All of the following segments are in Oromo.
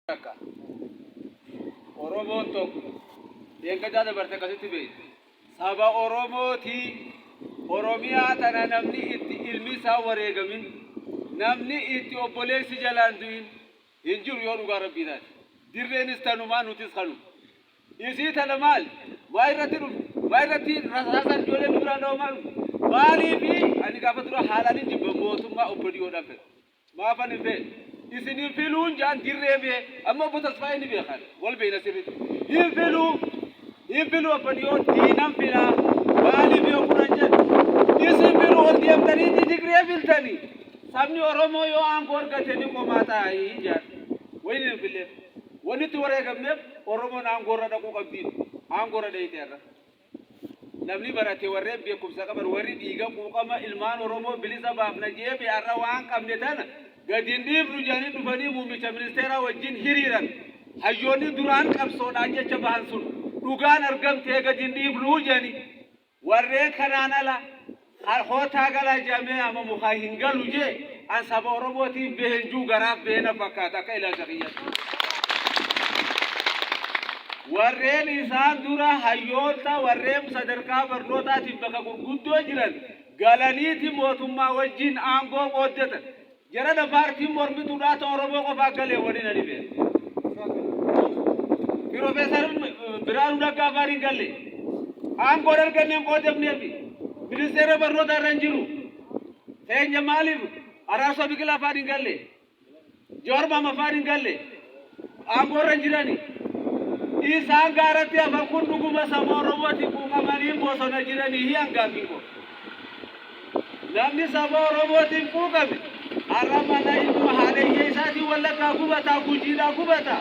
Takka. Oromoon tokko dheengaddaa dabarte akkasitti beekti. Saba Oromootii Oromiyaa tana namni itti ilmi isaa wareegamin, namni itti obboleessi jalaan du'in hin jiru yoo dhugaa rabbii taate. Dirreenis tanumaa nutis kanuma. Isii tana maali? Maa irratti dhufne? Maa irratti rasaasaan ijoolleen nu biraan dhawamaa dhufne? Maaliifi ani gaafa dura haalaan hin jibba mootummaa obbo Dhiyoodhaan fedha. Maafan hin feene? Isin hin filuun jaan dirree bee amma obbo Tasfaayee ni beekan wal beeyna sirriitti. Hin filuu hin filuu obbo Dhiyoo diinan filaa maaliif yoo kunan jedhu isin filuu ol deemtaniiti Tigree filtanii sabni Oromoo yoo aangoo argate ni qomaa hin jaan wayni hin filleef. Wanni itti wareegamneef Oromoon aangoo irra dhaquu qabdiin aangoo irra dhayite har'a. Namni barate warreen beekumsa qaban warri dhiiga quuqama ilmaan Oromoo bilisa baafna jeebe har'a waan qabne tana gadi hin dhiifnu jedhanii dhufanii muummicha ministeeraa wajjin hiriiran. Hayyoonni duraan qabsoodhaan jecha bahan sun dhugaan argamtee gadi hin dhiifnu jedhanii warreen kanaan ala kootaa galaa jedhamee yaamamu kan hin galu jee an saba Oromootiif behen juu garaaf bahee na fakkaata akka ilaalcha kiyyatti. Warreen isaan dura hayyoota warreen sadarkaa barnootaatiin bakka gurguddoo jiran galaniiti mootummaa wajjin aangoo qooddatan. Jarana paartiin mormituudhaa ta Oromoo qofaa galee waliin ani beeka. Piroofeesar Biraanuu Naggaa afaan hin galle. Aangoon arganne hin qoodamneefi. Ministeera barnootaa irra hin jiru. Teenya maaliif Araarsoo Biqilaa afaan hin galle. Jawaar Mohaammed afaan hin galle. Aangoo irra hin jirani. Isaan gaaratti hafan kun dhuguma saba Oromooti quuqamanii bosona jiranii hi hangaafii koo. Namni saba Oromootiin quuqame har'a mana ilma haadha hiyyeessaatiin Wallaggaa gubataa, Gujiidhaa gubata.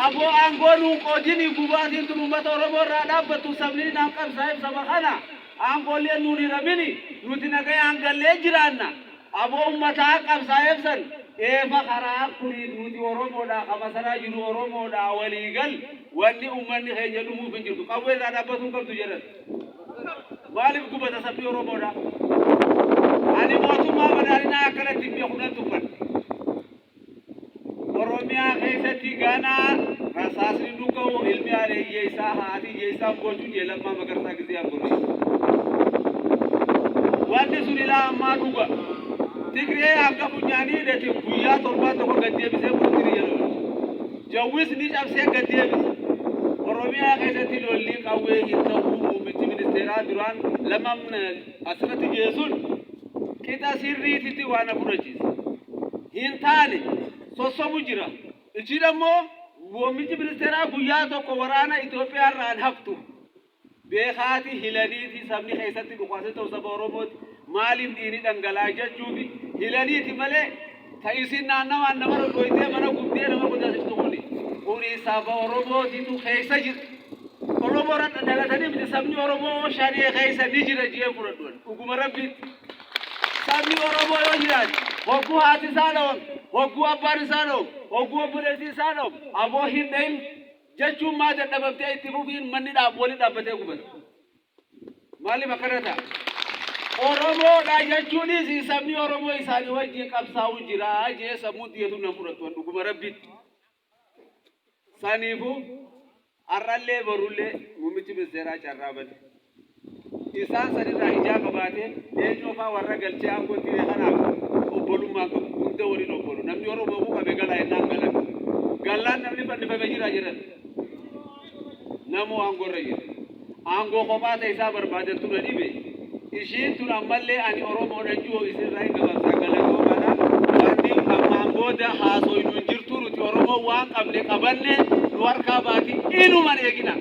Aboo aangoo nuun qoodinii gubaatiin tun uummata Oromoo irraa dhaabbattu sabni naan qabsaa'eef saba kana aangoolleen nuun hiramini nuti nagayaan gallee jiraanna. Aboo uummataa qabsaa'eef san eefa karaa kuni nuti Oromoodhaa ka masaraa jiru Oromoodhaa walii gal wanni uummanni keenya dhumuuf hin jirtu. Qawwee irraa dhaabbatuu hin qabdu jedhan. Maaliif gubata sabni Oromoodha? Ani mootummaa badhaadhinaa akkanatti hin beeku nan tuffadha. Oromiyaa keessatti ganaa rasaasni nu ga'u ilmi haadha hiyyeessaa haati hiyyeessaa gochuu jee Lammaa Magarsaa gisee aangorra. Wanni sun ilaa ammaa dhuga. Tigree hanga funyaanii hidhate guyyaa torbaan tokko gad deebisee murtiri jedhu. Jawwis ni cabsee gad deebise. Oromiyaa keessatti lolli qawwee hin ta'u muummichi ministeeraa duraan lama asirratti geessuun qixa sirriititti waan na fudhachiise. Hin taane sossobu jira. Ishiin ammoo muummichi ministeeraa guyyaa tokko waraana Itoophiyaa irraan haftu. Beekaati hilaniiti sabni keessatti dhukaasni ta'u saba Oromooti maaliif dhiigni dhangalaa jechuufi hilaniiti malee ta isin naannawaan nama dhodhoytee mana gubdee nama godaasiftu kuni kuni saba Oromootitu keessa jira. Oromoo irra dhalatanii miti sabni Oromoo shanee keessa ni jira jeen fudhadhu dhuguma rabbiitti. Sabni Oromoo yoo jiraate hogguu haati isaa dhawamte, hogguu abbaan isaa dhawame, hogguu obboleessi isaa dhawame aboo hin dhahin jechuun maa dadhabamtee itti fufiin manni dhaab wali dhaabbatee gubata. Maaliif akkana ta'a? Oromoodha jechuunis sabni Oromoo isaanii wajjin qabsaa'u jira jee sammuun xiyyeetu nan fudhattu dhuguma rabbiitti. Saniifuu har'allee borullee muummichi ministeeraa carraa bane. Isaan sanirraa ijaa qabaatee leencoo faa warra galchee aangootti hire kanaaf obbolummaa qabu. Hunda waliin obbolu. Namni Oromoo quuqame galaa jennaan galan. Gallaan namni fannifame jira jedhan. Namoo aangoo irra jira. Aangoo kophaa ta'e isaa barbaadantu na dhibe. Ishiin tun ammallee ani Oromoodhan jiru isinirraa hin gabaabsaa galatoomaadha. Wanni ammaan booda haasoynu hin jirtu nuti Oromoo waan qabne qabanne nu harkaa baati inuman eegina.